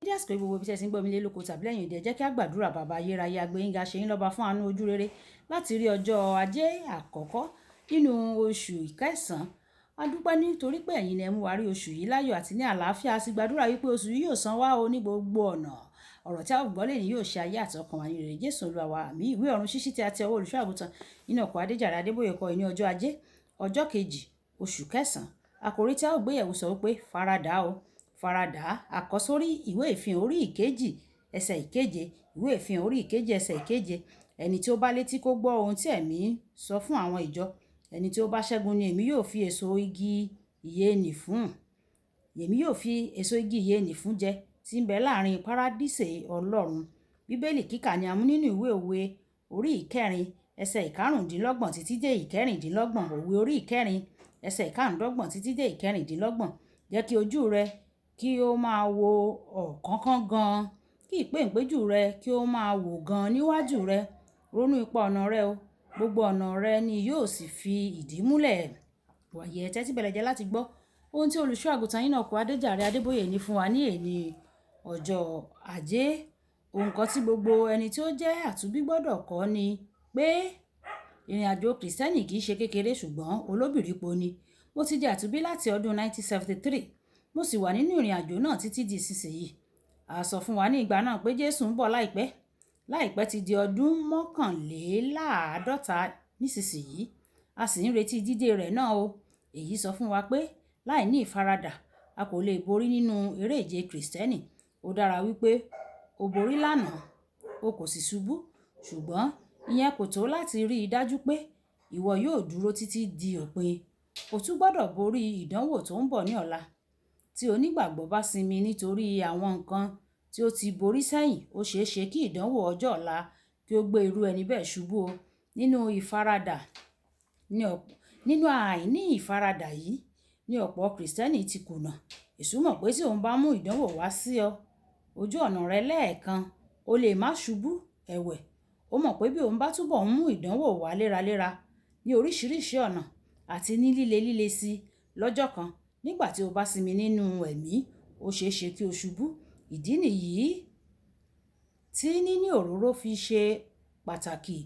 Ní àsìkò yìí, gbogbo ibi tí ẹ ti ń gbọ́ mi lé lóko tàbí lẹ́yìn òde, ẹ jẹ́ kí a gbàdúrà. Bàbá ayérayé, agbẹ́yìnga ṣe yín lọ́ba fún àánú ojú rere láti rí ọjọ́ ajé àkọ́kọ́ nínú oṣù ìkẹsàn-án. A dúpẹ́ nítorí pé ẹ̀yin ni ẹ mú wa rí oṣù yìí láyọ̀ àti ní àlàáfíà. A sì gbàdúrà wípé oṣù yìí yóò san wá o ní gbogbo ọ̀nà. Ọ̀rọ̀ tí a ó gbọ́ lónìí yóò ṣe ayé àti ọkàn wa ní rere. Jésù Olúwa wa, àmín. Ìwé ọ̀run ṣíṣí tí a ti ọwọ́ olùṣọ́-àgùntàn Enoch Adéjàre Adébóyè kọ ní ọjọ́ ajé, ọjọ́ kejì, oṣù kẹsàn-án. Àkòrí tí a ó gbé yẹ̀wò sọ wípé faradà o, faradà. Àkọ́sórí ìwé ìfihàn orí ìkejì, ẹsẹ̀ ìkeje. Ìwé ìfihàn orí ìkejì, ẹsẹ̀ ìkeje. Ẹni tí ó bá létí kó gbọ́ ohun tí ẹ̀mí sọ fún àwọn ìjọ. Ẹni tí ó bá ṣẹ́gun ni èmi yóò fi èso igi ìyè nì fún. Èmi yóò fi èso igi ìyè nì fún jẹ tí ń bẹ láàrin paradísè Ọlọ́run. Bíbélì kíkà ni a mú nínú ìwé òwe orí ìkẹrin, ẹsẹ̀ ìkarùndínlọ́gbọ̀n títí dé ìkẹrìndínlọ́gbọ̀n. Òwe orí ìkẹrin, ẹsẹ̀ ìkarùndínlọ́gbọ̀n títí dé ìkẹrìndínlọ́gbọ̀n. Jẹ́ kí ojú rẹ kí ó máa wo ọ̀kánkán gan, kí ìpéǹpéjú rẹ kí ó máa wò gan níwájú rẹ. Ronú ipa ọ̀nà rẹ o, gbogbo ọ̀nà rẹ ni yóò sì fi ìdí múlẹ̀. Wàyí ẹ tẹ́tí bẹ̀lẹ̀ jẹ́ láti gbọ́ ohun tí olùṣọ́ àgùntàn Enoch Adéjàre Adébóyè ní fún wa ní èní ọjọ́ ajé. Ohun kan tí gbogbo ẹni tí ó jẹ́ àtúnbí gbọ́dọ̀ kọ́ ni pé ìrìnàjò Kìrìsìtẹ́nì kì í ṣe kékeré ṣùgbọ́n olóbìrípo ni. Mo ti di àtúnbí láti ọdún 1973, mo sì wà nínú ìrìnàjò náà títí di ìsinsìnyí. A sọ fún wa ní ìgbà náà pé Jésù ń bọ̀ láìpẹ́. Láìpẹ́ ti di ọdún mọ́kànléláàádọ́ta nísinsìnyí, a sì ń retí dídé rẹ̀ náà o. Èyí sọ fún wa pé láìní ìfaradà, a kò lè borí nínú eré ìje Kìrìsìtẹ́nì. Ó dára wípé o borí lánàá, o kò sì ṣubú, ṣùgbọ́n ìyẹn kò tó láti rí i dájú pé ìwọ yóò dúró títí di òpin. O tún gbọ́dọ̀ borí ìdánwò tó ń bọ̀ ní ọ̀la. Tí onígbàgbọ́ bá sinmi nítorí àwọn nǹkan tí ó ti borí sẹ́yìn, ó ṣe é ṣe kí ìdánwò ọjọ́ ọ̀la kí ó gbé irú ẹni bẹ́ẹ̀ ṣubú o. Nínú ìfaradà ní ọ̀pọ̀, nínú àìní ìfaradà yìí ní ọ̀pọ̀ Kìrìsìtẹ́nì ti kùnà. Èṣù mọ̀ pé tí òun bá mú ìdánwò wá sí ọ ojú ọ̀nà rẹ lẹ́ẹ̀kan, o lè má ṣubú ẹ̀wẹ̀. Ó mọ̀ pé bí òun bá túbọ̀ ń mú ìdánwò wá léraléra ní oríṣiríṣi ọ̀nà àti ní líle líle sí lọ́jọ́ kan, nígbà tí o bá sinmi nínú ẹ̀mí, ó ṣe é ṣe kí o ṣubú. Ìdí nìyí tí níní òróró fi ṣe pàtàkì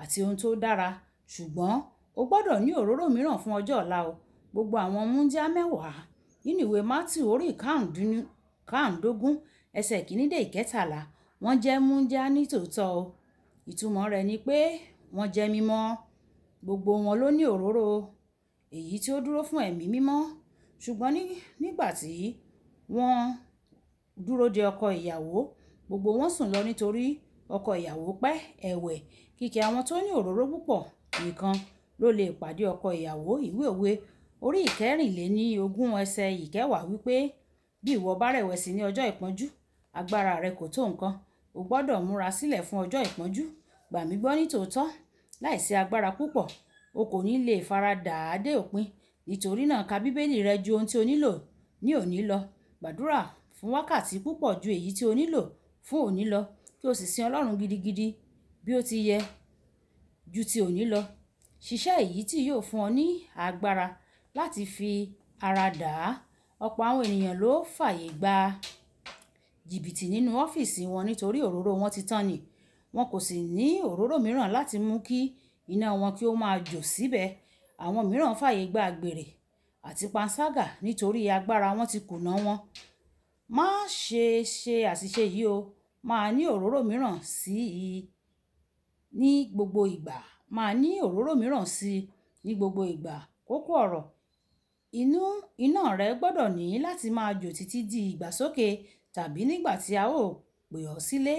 àti ohun tó dára. Ṣùgbọ́n o gbọ́dọ̀ ní òróró mìíràn fún ọjọ́ ọ̀la o. Gbogbo àwọn wúńdíá mẹ́wàá nínú ìwé Mátíù orí ìkarùndínlógún, ẹsẹ̀ ìkíní dé ìkẹtàlá, wọ́n jẹ́ wúńdíá ní tòótọ́ o. Ìtumọ̀ rẹ̀ ni pé wọ́n jẹ́ mímọ́. Gbogbo wọn ló ní òróró, èyí tí ó dúró fún ẹ̀mí mímọ́. Ṣùgbọ́n nígbà tí wọ́n dúró de ọkọ ìyàwó, gbogbo wọn sùn lọ nítorí ọkọ ìyàwó pẹ́ ẹ̀wẹ̀. Kìkì àwọn tó ní òróró púpọ̀ nìkan ló lè pàdé ọkọ ìyàwó. Ìwé òwe orí ìkẹrìnléní ogún, ẹsẹ̀ ìkẹwàá wípé bí ìwọ bá rẹ̀wẹ̀sì ní ọjọ́ ìpọ́njú, agbára rẹ kò tó nǹkan. O gbọ́dọ̀ múra sílẹ̀ fún ọjọ́ ìpọ́njú. Gbà mí gbọ́ ní tòótọ́, láìsí agbára púpọ̀, o kò ní lè faradà dé òpin. Nítorí náà ka Bíbélì rẹ ju ohun tí o nílò ní òní lọ. Gbàdúrà fún wákàtí púpọ̀ ju èyí tí o nílò fún òní lọ, kí o sì sin Ọlọ́run gidigidi bí ó ti yẹ ju ti òní lọ. Ṣiṣẹ́ èyí tí yóò fún ọ ní agbára láti fi ara dà á. Ọ̀pọ̀ àwọn ènìyàn ló fàyè gba jìbìtì nínú ọ́fíìsì wọn nítorí òróró wọn ti tán ni. Wọn kò sì ní òróró mìíràn láti mú kí iná wọn kí ó máa jó síbẹ̀. Àwọn mìíràn fàyè gba àgbèrè àti panṣágà nítorí agbára wọn ti kùnà wọn. Má ṣe ṣe àṣìṣe yìí o. Máa ní òróró mìíràn sí i ní gbogbo ìgbà. Máa ní òróró mìíràn sí i ní gbogbo ìgbà. Kókó ọ̀rọ̀ inú, iná rẹ gbọ́dọ̀ ní láti máa jó títí di ìgbàsókè tàbí nígbà tí a ó pè ọ́ sílé.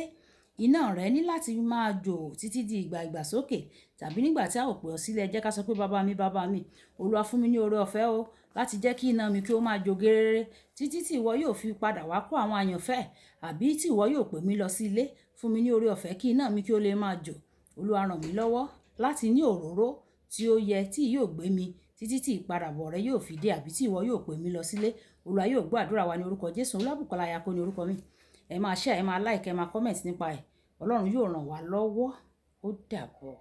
Iná rẹ ní láti máa jó títí di ìgbà ìgbàsókè tàbí nígbà tí a ó pè ọ́ sílé. Ẹ jẹ́ ká sọ pé bàbá mi, bàbá mi, Olúwa fún mi ní oore ọ̀fẹ́ o láti jẹ́ kí iná mi kí ó máa jó gééré títí tí ìwọ yóò fi padà wá kó àwọn àyànfẹ́ àbí tí ìwọ yóò pè mí lọ sí ilé. Fún mi ní oore ọ̀fẹ́ kí iná mi kí ó lè máa jó. Olúwa ràn mí lọ́wọ́ láti ní òróró tí ó yẹ tí yóò gbé mi títí tí ìpadàbọ̀ rẹ yóò fi dé àbí tí ìwọ yóò pè mí lọ sílé. Olúwa yóò gbọ́ àdúrà wa ní orúkọ Jésù. Olúwabùkọ́lá Ayako ní orúkọ mi. Ẹ máa share, ẹ máa like, ẹ máa comment nípa ẹ̀. Ọlọ́run yóò ràn wá lọ́wọ́. Ó dàbọ̀.